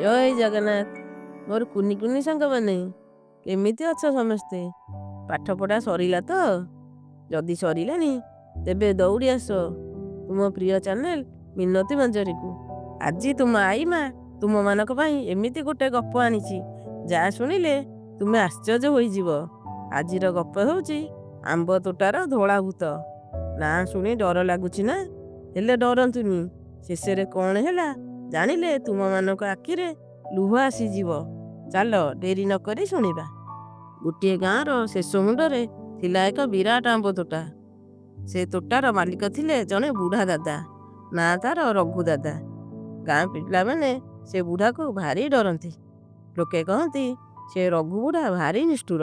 ଜୟ ଜଗନ୍ନାଥ। ମୋର କୁନି କୁନି ସାଙ୍ଗମାନେ, କେମିତି ଅଛ ସମସ୍ତେ? ପାଠପଢ଼ା ସରିଲା ତ? ଯଦି ସରିଲାଣି, ତେବେ ଦୌଡ଼ି ଆସ ତୁମ ପ୍ରିୟ ଚ୍ୟାନେଲ ମିନତୀ ମଞ୍ଜରୀକୁ। ଆଜି ତୁମ ଆଈମା ତୁମମାନଙ୍କ ପାଇଁ ଏମିତି ଗୋଟେ ଗପ ଆଣିଛି, ଯାହା ଶୁଣିଲେ ତୁମେ ଆଶ୍ଚର୍ଯ୍ୟ ହୋଇଯିବ। ଆଜିର ଗପ ହେଉଛି ଆମ୍ବ ତୋଟାର ଧଳା ଭୂତ। ନାଁ ଶୁଣି ଡର ଲାଗୁଛି ନା? ହେଲେ ଡରନ୍ତୁନି, ଶେଷରେ କ'ଣ ହେଲା ଜାଣିଲେ ତୁମମାନଙ୍କ ଆଖିରେ ଲୁହ ଆସିଯିବ। ଚାଲ, ଡେରି ନକରି ଶୁଣିବା। ଗୋଟିଏ ଗାଁର ଶେଷ ମୁଣ୍ଡରେ ଥିଲା ଏକ ବିରାଟ ଆମ୍ବ ତୋଟା। ସେ ତୋଟାର ମାଲିକ ଥିଲେ ଜଣେ ବୁଢ଼ା ଦାଦା, ନାଁ ତାର ରଘୁ ଦାଦା। ଗାଁ ପିଲାମାନେ ସେ ବୁଢ଼ାକୁ ଭାରି ଡରନ୍ତି। ଲୋକେ କହନ୍ତି, ସେ ରଘୁ ବୁଢ଼ା ଭାରି ନିଷ୍ଠୁର,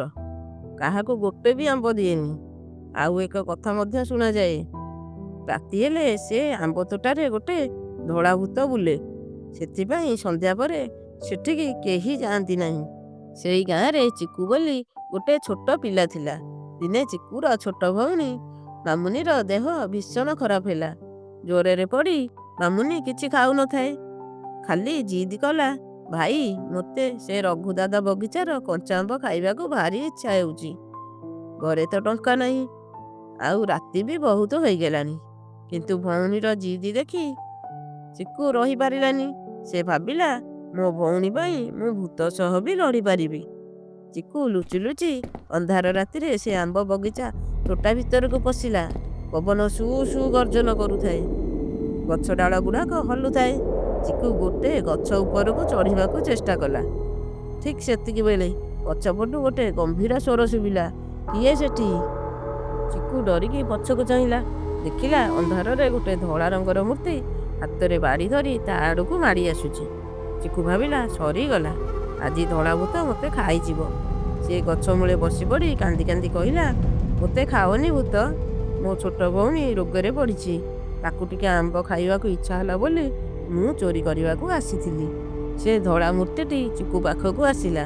କାହାକୁ ଗୋଟେ ବି ଆମ୍ବ ଦିଏନି। ଆଉ ଏକ କଥା ମଧ୍ୟ ଶୁଣାଯାଏ, ରାତି ହେଲେ ସେ ଆମ୍ବ ତୋଟାରେ ଗୋଟେ ଧଳା ଭୂତ ବୁଲେ। ସେଥିପାଇଁ ସନ୍ଧ୍ୟା ପରେ ସେଠିକି କେହି ଯାଆନ୍ତି ନାହିଁ। ସେଇ ଗାଁରେ ଚିକୁ ବୋଲି ଗୋଟେ ଛୋଟ ପିଲା ଥିଲା। ଦିନେ ଚିକୁର ଛୋଟ ଭଉଣୀ ମାମୁନିର ଦେହ ଭୀଷଣ ଖରାପ ହେଲା। ଜ୍ୱରରେ ପଡ଼ି ମାମୁନି କିଛି ଖାଉନଥାଏ। ଖାଲି ଜିଦ୍ କଲା, ଭାଇ, ମୋତେ ସେ ରଘୁଦାଦା ବଗିଚାର କଞ୍ଚା ଆମ୍ବ ଖାଇବାକୁ ଭାରି ଇଚ୍ଛା ହେଉଛି। ଘରେ ତ ଟଙ୍କା ନାହିଁ, ଆଉ ରାତି ବି ବହୁତ ହୋଇଗଲାଣି। କିନ୍ତୁ ଭଉଣୀର ଜିଦ୍ ଦେଖି ଚିକୁ ରହିପାରିଲାନି। ସେ ଭାବିଲା, ମୋ ଭଉଣୀ ପାଇଁ ମୁଁ ଭୂତ ସହ ବି ଲଢ଼ିପାରିବି। ଚିକୁ ଲୁଚି ଲୁଚି ଅନ୍ଧାର ରାତିରେ ସେ ଆମ୍ବ ବଗିଚା ତୋଟା ଭିତରକୁ ପଶିଲା। ପବନ ସୁ ସୁ ଗର୍ଜନ କରୁଥାଏ, ଗଛ ଡାଳ ଗୁଡ଼ାକ ହଲୁଥାଏ। ଚିକୁ ଗୋଟେ ଗଛ ଉପରକୁ ଚଢ଼ିବାକୁ ଚେଷ୍ଟା କଲା। ଠିକ୍ ସେତିକି ବେଳେ ପଛପଟୁ ଗୋଟେ ଗମ୍ଭୀର ସ୍ୱର ଶୁଭିଲା, କିଏ ସେଠି? ଚିକୁ ଡରିକି ପଛକୁ ଚାହିଁଲା। ଦେଖିଲା, ଅନ୍ଧାରରେ ଗୋଟେ ଧଳା ରଙ୍ଗର ମୂର୍ତ୍ତି ହାତରେ ବାଡ଼ି ଧରି ତା ଆଡ଼କୁ ମାଡ଼ି ଆସୁଛି। ଚିକୁ ଭାବିଲା, ସରିଗଲା, ଆଜି ଧଳା ଭୂତ ମୋତେ ଖାଇଯିବ। ସେ ଗଛ ମୂଳେ ବସି ପଡ଼ି କାନ୍ଦି କାନ୍ଦି କହିଲା, ମୋତେ ଖାଅନି ଭୂତ, ମୋ ଛୋଟ ଭଉଣୀ ରୋଗରେ ପଡ଼ିଛି। ତାକୁ ଟିକେ ଆମ୍ବ ଖାଇବାକୁ ଇଚ୍ଛା ହେଲା ବୋଲି ମୁଁ ଚୋରି କରିବାକୁ ଆସିଥିଲି। ସେ ଧଳା ମୂର୍ତ୍ତିଟି ଚିକୁ ପାଖକୁ ଆସିଲା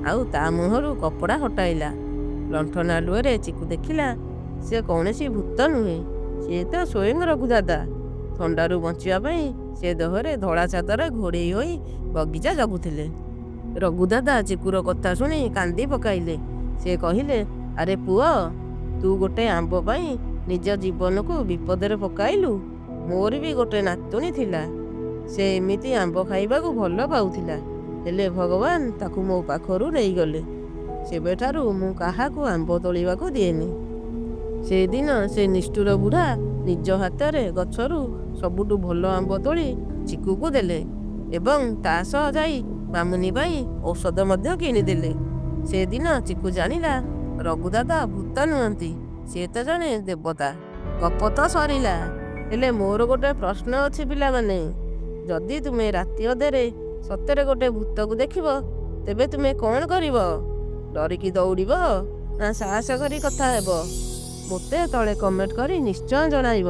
ଆଉ ତା ମୁହଁରୁ କପଡ଼ା ହଟାଇଲା। ଲଣ୍ଠନ ଆଲୁଅରେ ଚିକୁ ଦେଖିଲା, ସେ କୌଣସି ଭୂତ ନୁହେଁ, ସିଏ ତ ସ୍ୱୟଂ ରଘୁଦାଦା। ଥଣ୍ଡାରୁ ବଞ୍ଚିବା ପାଇଁ ସେ ଦେହରେ ଧଳା ଚାଦର ଘୋଡ଼େଇ ହୋଇ ବଗିଚା ଜଗୁଥିଲେ। ରଘୁଦାଦା ଚିକୁର କଥା ଶୁଣି କାନ୍ଦି ପକାଇଲେ। ସେ କହିଲେ, ଆରେ ପୁଅ, ତୁ ଗୋଟେ ଆମ୍ବ ପାଇଁ ନିଜ ଜୀବନକୁ ବିପଦରେ ପକାଇଲୁ। ମୋର ବି ଗୋଟେ ନାତୁଣୀ ଥିଲା। ସେ ଏମିତି ଆମ୍ବ ଖାଇବାକୁ ଭଲ ପାଉଥିଲା। ହେଲେ ଭଗବାନ ତାକୁ ମୋ ପାଖରୁ ନେଇଗଲେ। ସେବେଠାରୁ ମୁଁ କାହାକୁ ଆମ୍ବ ତୋଳିବାକୁ ଦିଏନି। ସେଦିନ ସେ ନିଷ୍ଠୁର ବୁଢ଼ା ନିଜ ହାତରେ ଗଛରୁ ସବୁଠୁ ଭଲ ଆମ୍ବ ତୋଳି ଚିକୁକୁ ଦେଲେ ଏବଂ ତା ସହ ଯାଇ ମାମୁନି ପାଇଁ ଔଷଧ ମଧ୍ୟ କିଣିଦେଲେ। ସେଦିନ ଚିକୁ ଜାଣିଲା, ରଘୁଦାଦା ଭୂତ ନୁହନ୍ତି, ସେ ତ ଜଣେ ଦେବତା। ଗପ ତ ସରିଲା, ହେଲେ ମୋର ଗୋଟେ ପ୍ରଶ୍ନ ଅଛି ପିଲାମାନେ। ଯଦି ତୁମେ ରାତି ଅଧରେ ସତରେ ଗୋଟେ ଭୂତକୁ ଦେଖିବ, ତେବେ ତୁମେ କ'ଣ କରିବ? ଡରିକି ଦୌଡ଼ିବ ନା ସାହସ କରି କଥା ହେବ? ମୋତେ ତଳେ କମେଣ୍ଟ କରି ନିଶ୍ଚୟ ଜଣାଇବ।